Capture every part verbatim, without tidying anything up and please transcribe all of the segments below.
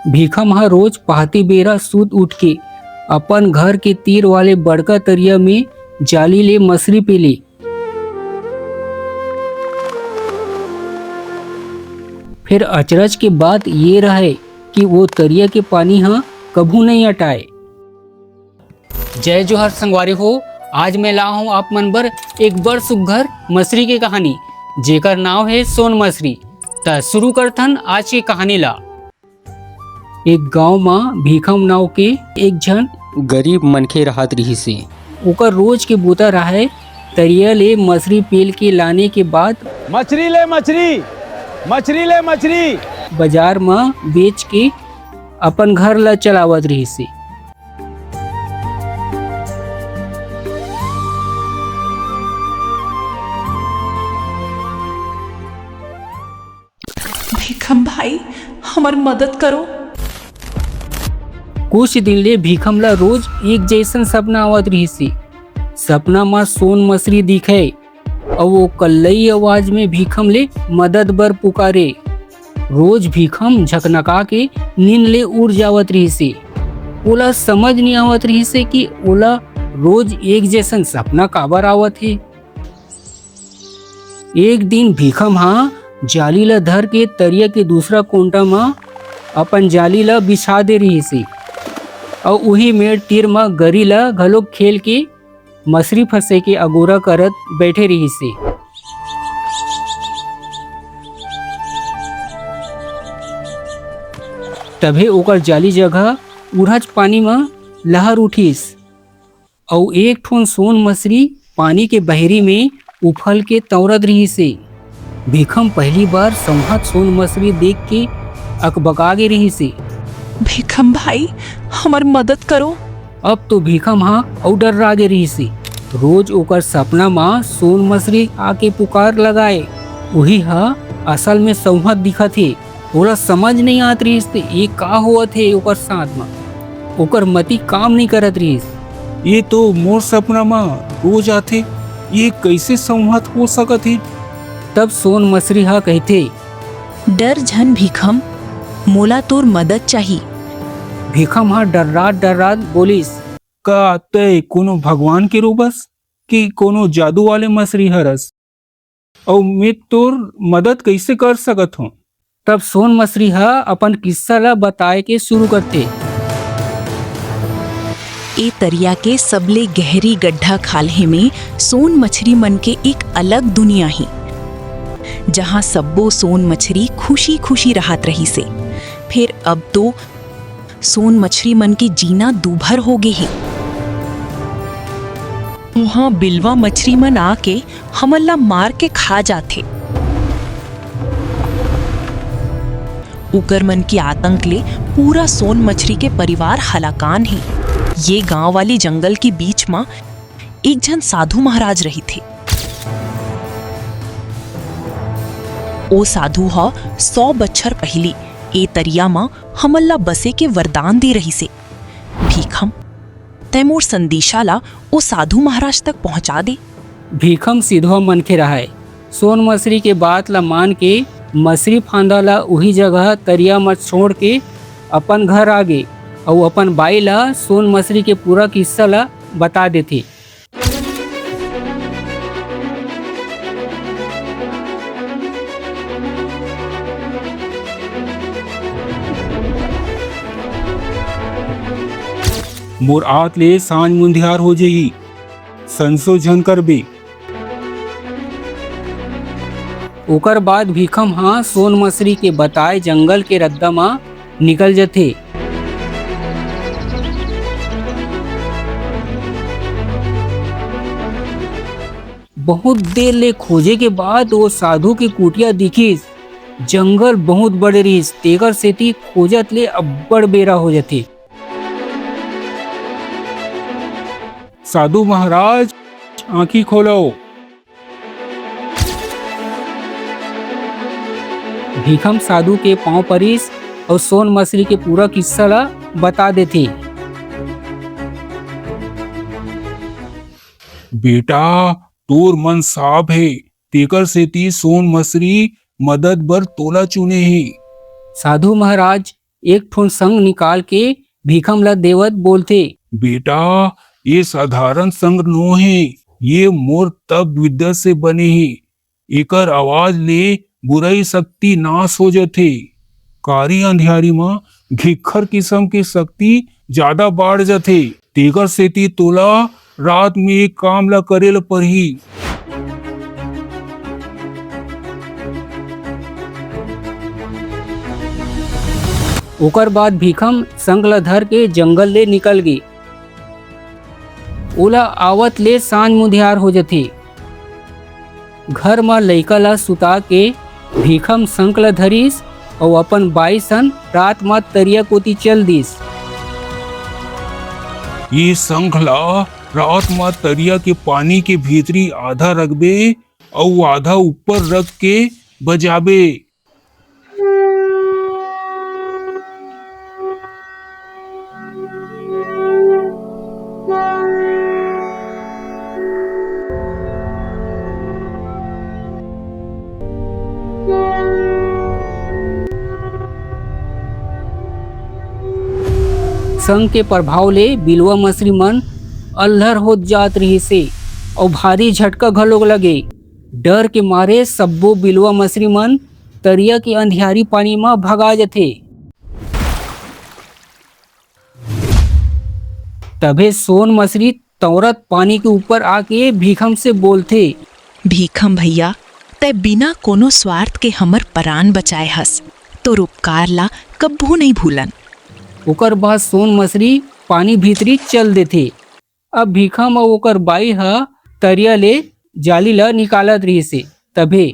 भीखम ह रोज पहाती बेरा सुत उठ के अपन घर के तीर वाले बड़का तरिया में जाली ले मछरी पेले। फिर अचरज के बात ये रहय कि वो तरिया के पानी ह कभू नइ अटाय। जय जोहार संगवारी हो, आज मैं ला हूँ आप मन बर एक बड़ सुग्घर मछरी के कहानी, जेकर नाव हे सोन मछरी। त शुरू करथन आज के कहानी ला। एक गांव म भीखम नाव के एक झन गरीब मनखे रहत रिहिस हे। ओकर रोज के बूता रहय, तरिया ले मछरी पेल के लाने के बाद मछरी ले मछरी, मछरी ले मछरी। बाजार म बेच के अपन घर ला चलावत रिहिस हे। भीखम भाई, हमर मदद करो। कुछ दिन ले भीखम ला रोज एक जैसन सपना आवत रिहिस हे। सपना म सोन मछरी दिखे अउ वो कल्लई आवाज में भीखम ले मदद बर पुकारे। रोज भीखम झकनका के नींद ले उठ जावत रिहिस हे। ओला समझ नइ आवत रिहिस हे कि ओला रोज एक जैसन सपना काबर आवत हे। एक दिन भीखम ह जाली ल धर के तरिया के दूसरा कोंटा म अपन जाली ल बिछा दे रिहिस हे अउ उही मेड़ तीर म गरी ल घलोक खेल के मछरी फंसे के अगोरा करत बैठे रिहिस हे। तभे ओकर जाली जगह उरहच पानी म लहर उठिस। अउ एक ठोन सोन मछरी पानी के बहरी में उफल के तौरत रिहिस हे। भीखम पहली बार संहत सोन मछरी देख के अकबका गे रिहिस हे। भीखम भाई, हमर मदद करो। अब तो भीखम ह अउ डर्रा गे रिहिस हे। रोज ओकर सपना म सोन मछरी आके पुकार लगाए, उही ह असल में संहत दिखत हे। ओला समझ नइ आत रिहिस ते ये का होवत हे ओकर साथ म। ओकर मति काम नइ करत रिहिस। ये तो मोर सपना म रोज आथे, ये कइसे संहत हो सकत हे? तब सोन मछरी ह कहिथे, डर झन भीखम, मोला तोर मदद चाही। भीखम ह डर्रात डर्रात बोलिस, का तय कोनो भगवान के रूप हस कि कोनो जादू वाले मछरी हरस? अउ मैं तोर मदद कइसे कर सकत हंव? तब सोन मछरी ह अपन किस्सा ल बताए के शुरू करथे। ए तरिया के सबले गहरी गड्ढा खाल्हे में सोन मछरी मन के एक अलग दुनिया हे, जहां सब्बो सोन मछरी खुशी-खुशी रहत रहिस हे। फेर अब तो सोन मछरी मन के जीना दूभर हो गे हे। उहां बिलवा मछरी मन आके हमन ला मार के खा जाथे। उकर मन के आतंक ले पूरा सोन मछरी के परिवार हलाकान हे। ये गांव वाली जंगल के बीच म एक झन साधु महाराज रहिथे। ओ साधु ह सौ बछर पहिली ए तरिया म हमन ला बसे के वरदान दे रहिसे। भीखम, तैं मोर संदेशा ला ओ साधु महाराज तक पहुंचा दे। भीखम सिधवा मनखे रहय। सोन मछरी के बात ला मान के मछरी फांदा ला उही जगह तरिया म छोड़ के अपन घर आ गे अउ अपन बाई ला सोन मछरी के पूरा किस्सा ला बता देथे। मोर आत ले सांझ मुंधियार हो जही, संसो झन करबे। ओकर बाद भीखम ह सोन मछरी के बताए जंगल के रद्दा म निकल जथे। बहुत देर ले खोजे के बाद वो साधु के कुटिया दिखिस। जंगल बहुत बड़े रिहिस, तेकर सेती खोजत ले अब्बड़ बेरा हो जथे। साधु महाराज, आंखी खोलो। भीखम साधु के पांव परिस अउ सोन मछरी के पूरा किस्सा ला बता देथे। बेटा, तोर मन साफ हे, तेकर सेती सोन मछरी मदद बर तोला चुने हे। साधु महाराज, एक ठोन संख निकाल के भीखम ला देवत बोलथे, "बेटा, ये साधारण संख नो हे, ये मोर तप विद्या से बने हे। एकर आवाज ले बुराई शक्ति नाश हो जथे। कारी अंधियारी म घिक्खर किसम के शक्ति जादा बाढ़ जथे। तेकर सेती तोला रात में एक काम ला करे ल परही।" ओकर बाद भीखम संख ला धर के जंगल ले निकल गे। ओला आवत ले सांझ मुधियार हो जथे। घर म लइका ला सुता के भीखम संख ला धरिस अउ अपन बाई सन रात म तरिया कोती चल दिस। "ये संख ला रात म तरिया के पानी के भीतरी आधा रखबे अउ आधा ऊपर रख के बजाबे।" संख के प्रभाव ले बिलवा मछरी मन अल्हर होत जात रिहिसे अउ भारी झटका घलोक लगे। डर के मारे सब्बो बिलवा मछरी मन तरिया के अंधियारी पानी म भगा जथे। तभे सोन मछरी तौरत पानी के ऊपर आके भीखम से बोलथे, "भीखम भैया, तै बिना कोनो स्वार्थ के हमर परान बचाए हस। तोर उपकार ला कब्बो नइ भूलन।" ओकर बाद सोन मछरी पानी भीतरी चल देथे। अब भीखम अउ ओकर बाई ह तरिया ले जाली ल निकालत रिहिसे, तभे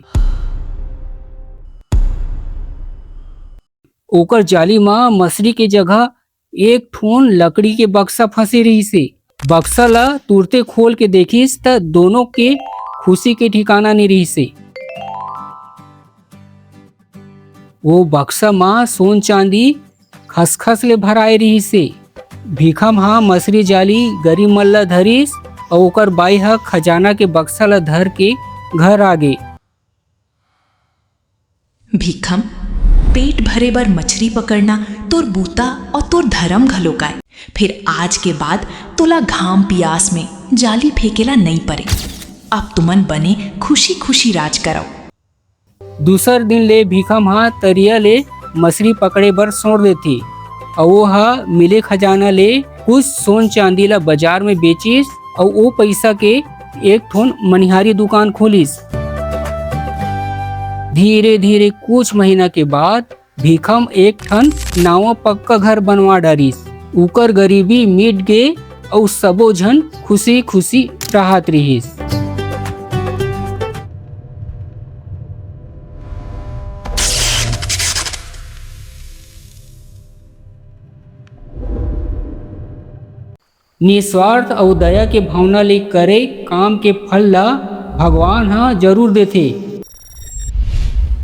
ओकर जाली म मछरी के जगह एक ठोन लकड़ी के बक्सा फंसे रिहिसे। बक्सा ल तुरते खोल के देखिस, त दोनों के खुशी के ठिकाना नइ रिहिसे। वो बक्सा म सोन चांदी खसखस ले भराए रिहिसे। भीखम ह मछरी जाली गरीब मन ल धरिस अउ ओकर बाई ह खजाना के बक्सा ल धर के घर आ गे। भीखम, पेट भरे बर मछरी पकड़ना तोर बूता अउ तोर धरम घलोक आय। फेर आज के बाद तोला घाम पियास में जाली फेंकेला नइ परे। अब तुमन बने खुशी खुशी राज करव। दूसर दिन ले भीखम ह तरिया ले मछरी पकड़े बर सोर देथे, अउ वो ह मिले खजाना ले कुछ सोन चांदी ला बाजार में बेचिस, अउ वो पैसा के एक ठोन मनिहारी दुकान खोलिस। धीरे धीरे कुछ महीना के बाद भीखम एक ठन नावा पक्का घर बनवा डारिस। उकर गरीबी मिट गे अउ सबो झन खुशी खुशी राहत रिहिस। निस्वार्थ अउ दया के भावना ले करे काम के फल ला भगवान ह जरूर देथे।